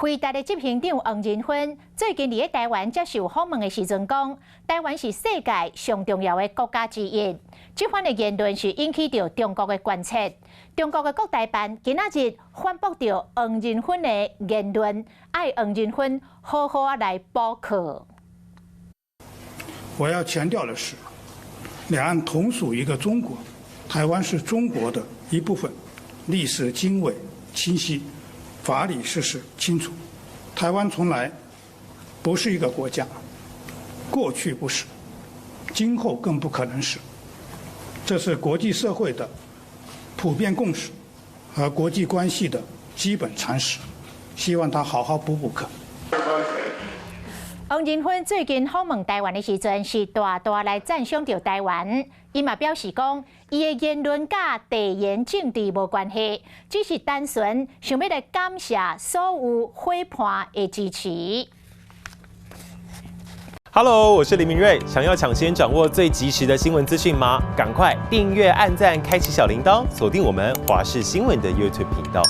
輝達的執行長黃仁勳最近佇咧台灣接受訪問的時陣講，台灣是世界上重要的國家之一。這番的言論是引起著中國的關切。中國的國台辦今仔日反駁著黃仁勳的言論，愛黃仁勳好好仔來補課。我要強調的是，兩岸同屬一個中國，台灣是中國的一部分，歷史經緯清晰，法理事實清楚。台灣從來不是一個國家，過去不是，今後更不可能是。這是國際社會的普遍共識和國際關係的基本常識。希望他好好補補課。黃仁勳最近訪問台灣的時陣，是大大來讚賞著台灣。伊嘛表示講，伊的言論佮地緣政治無關係，只是單純想欲來感謝所有伙伴的支持。 Hello，我是林明瑞。想要搶先掌握最及時的新聞資訊嗎？趕快訂閱、按讚、開啟小鈴鐺，鎖定我們華視新聞的 YouTube 頻道。